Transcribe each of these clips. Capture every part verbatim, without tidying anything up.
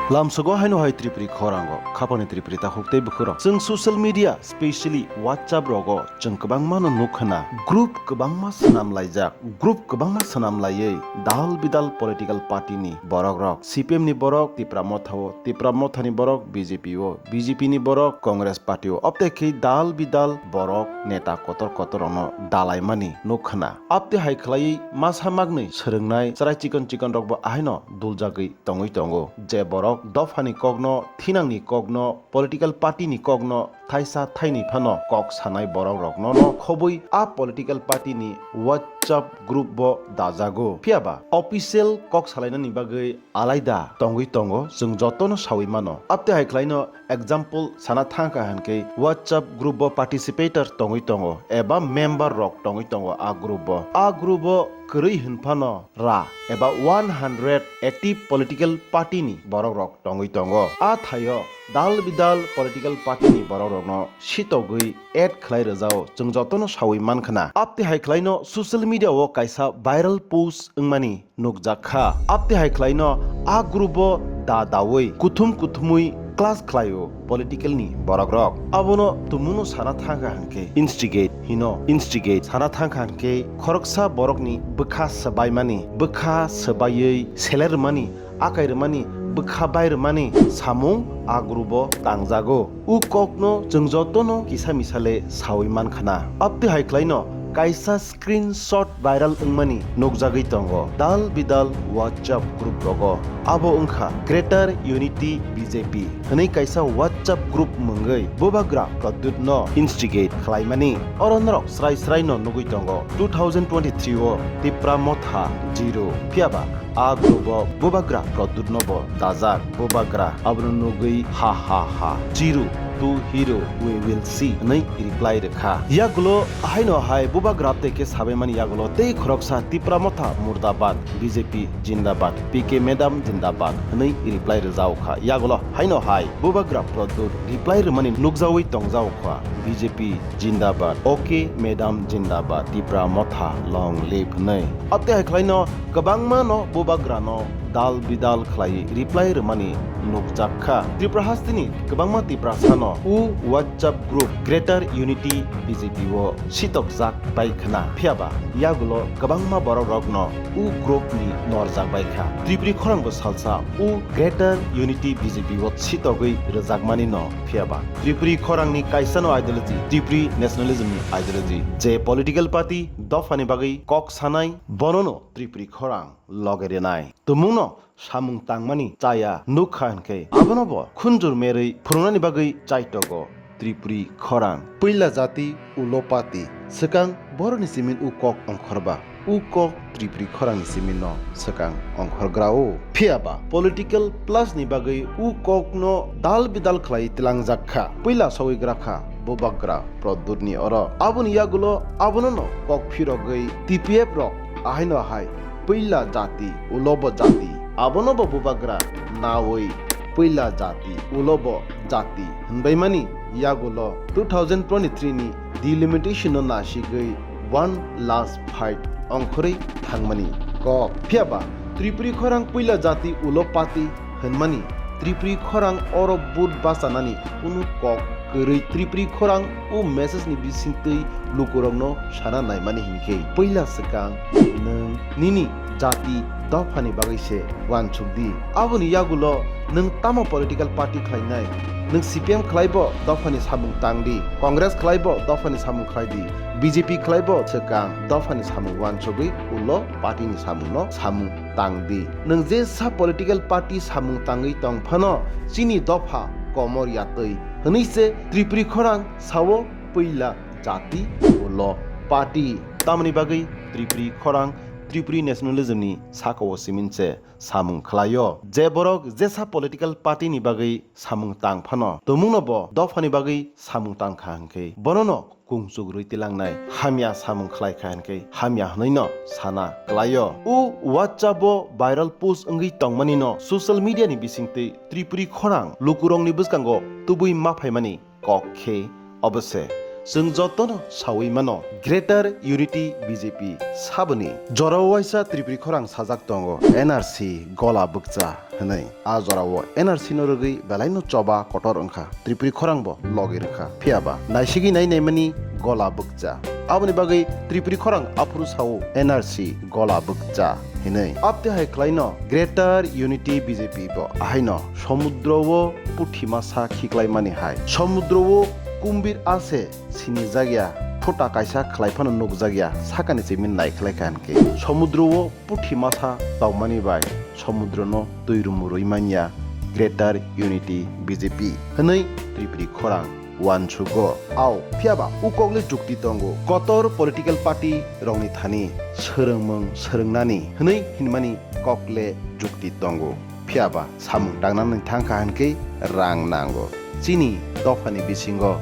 Lamsogo haino hai Tripuri khorango khapani Tripuri takhuk tei bukhurok. Chwng social media, specially WhatsApp rogo chwng kwbangma no nukha na, group kwbangma swnam laijak, group kwbangma swnam laiwi dal bidal political party ni borok rok, C P M ni borok Tipra Motha o, Tipra Motha ni borok B J P o, B J P ni borok Congress party o, obte khe dal bidal borok neta kotor kotor rokno dalaimani nukha na. Abte hai khlaiwi masa magnwi swrwngnai chwrai chikon chikon rokbo ahaino duljagwi tongwi tongo, je borok dophani kokno, thinangni kokno, political party ni kokno thaisa thaini phano kok sanai borok rokno no khobwi a political party ni WhatsApp group bo dajago. Phiyaba official kok salainani bagwi alaida tongwi tongo, chwng jotono sawi mano. Abte hai khlaino example sana thangkha hinkhe WhatsApp group bo participator tongwi tongo eba member rok tongwi tongo a group bo. A group bo kwrwi hinphano ra eba one hundred active political party ni borok rok tongwi tongo. A thaio dal bidal political party ni borok rokno sitogwi add khlai rwjao, chwng jotono sawi mankhna. Abte hai khlaino social media o kaisa viral post wngmani nukjak kha. Abte hai khlaino a group o da dawi kuthum kuthumwi clash khlaio political ni borok rok. Abono tumungno sana thangkha hinkhe instigate hino, instigate sana thangkha hinkhe khoroksa borokni bwkha swbaimani, bwkha swbaiwi seler rwmani, akai rwmani, bwkha bai rwmani samung a group o tangjago. U kokno chwng jotono kisa misale sawi mankhana. Abte hai khlaino kaisa screenshot viral wngmani nukjagwi tongo dal bidal WhatsApp group rogo. Abo wngkha Greater Unity B J P hwnwi kaisa WhatsApp group mungwi Bubagra Pradyut no instigate khlaimani. Oro norok srai srai no nugwi tongo two thousand twenty-three o Tipra Motha zero. Phiyaba a group o Bubagra Pradyut no bo dajak. Bubagra abono nugwi ha ha ha, "Chiru, tu hero, we will see," hwnwi reply rwkha. Yagulo haino hai Bubagra tei khe sabaimani yagulo tei khoroksa, "Tipra Motha murdabad, B J P jindabad, P K madam jindabad," hwnwi reply rwjao kha. Yagulo haino hai Bubagra Pradyut reply rwmani nukjawi tongjao kha, "B J P jindabad, OK madam jindabad, Tipra Motha long live," hwnwi. Abte hai khlaino kwbangma no Bubagra no dal bidal khlai reply rwmani nukjak kha. Tripura hasteni kwbangma Tiprasa no u WhatsApp group Greater Unity B J P o sitokjak bai khna. Phiyaba yagulo kwbangma borok rok no u group ni norjak bai kha. Tripuri khorang bo salsa u Greater Unity B J P o sitogwi rwjakmani no. Phiyaba Tripuri khorang ni kaisa no ideology, Tripuri nationalism ni ideology, je political party dopha ni bagwi kok sanai, bono no Tripuri khorang loge rinai. Tumungno samung tangmani chaya nukha hinkhe abono bo khunjur merwi phwrwngnani bagwi chaitogo Tripuri khorang. Puila jati ulo pati, swkang boroni simin u kok ongkhorba, u kok Tripuri khorangni siminno swkang ongkhorgrao. Phiyaba political plus ni bagwi u kokno dal bidal khlai tlangjak kha. Puila sogwi gra kha Bubagra Pradyutni oro. Aboni yagulo abono no kok phirogwi T P F rok ahaino hai puila jati, ulobo jati, abono bo Bubagra nawi puila jati, ulobo jati hwnbaimani yagulo two thousand twenty-three ni delimitation no nasigwi one last fight ongkhorwi thangmani kok. Phiyaba Tripuri khorang puila jati ulo pati hwnmani Tripuri khorang oro vote bachanani kunu kok kwrwi. Tripuri khorang o message ni bisingtwi lukurokno sana naimani hinkhe, puila swkang nwng nini jati dophani bagwi se uansuk di. Aboni yagulo nwng tamo political party khlainai? Nwng C P M khlaibo dophani samung tang di, Congress khlaibo dophani samung khlai di, B J P khlaibo swkang dophani samung uansugwi ulo party ni samungno samung tang di. Nwng jesa political party samung tangwi tong phano chini dopha komor yatwi hwnwi se Tripuri khorang sao puila jati ulo party. Tamoni bagwi Tripuri khorang Tripuri nationalism ni sakao simin se samung khlaio. Je borok jesa political party ni bagwi samung tang phano tumungno bo dophani bagwi samung tang kha hinkhe bonono kungchuk rwi tilangnai, hamya samung khlai kha hinkhe hamya hwnwi no sana klaio. O WhatsApp o viral post wngwi tongmani no social media ni bisingtwi Tripuri khorang lukurokni bwskango tubui ma phaimani kok khe obo se Chwng jotono sawi mano, Greater Unity B J P saboni jorao waisa Tripuri khorang sajak tongo N R C gola bwkcha hwnwi. A jorao N R C no rwgwi belaino choba kotor wngkha, Tripuri khorang bo logi rwkha. Phiya ba naisigwi nai naimani gola bwkcha. Aboni bagwi Tripuri khorang aphuru sao N R C gola bwkcha hinwi. Abte hai khlaino Greater Unity B J P bo ahaino somudro o puthi masa khiklaimani hai. Somudro o kumbir ase sinijak ya, phuta kaisa khlai phano nukjak ya, sakani chiming nai khlai kha hinkhe. Somudro o puthi masa tongmani bai somudrono twi rumurwi manya Greater Unity B J P hwnwi Tripuri khorang uansugo. Ao, phiya ba u kokle jukti tongo. Kotor political party rokni thani swrwngmung swrwngnani hwnwi hinmani kokle jukti tongo. Phiya ba samung tangnani thangkha hinkhe rang nango. Chini dophani bisingo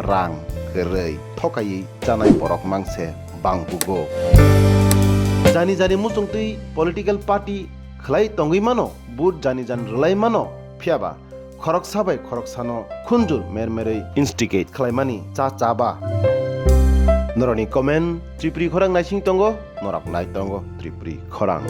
rang kwrwi, thokaiwi chanai borok mangse bangbugo. Jani jani muchungtwi political party khlai tongwi mano, vote jani jani rwlai mano, phiya ba khoroksa bai khoroksano khunjur mermerwi instigate khlaimani cha cha ba. Norokni comment Tripuri khorang naising tongo, norok nai tongo Tripuri khorang.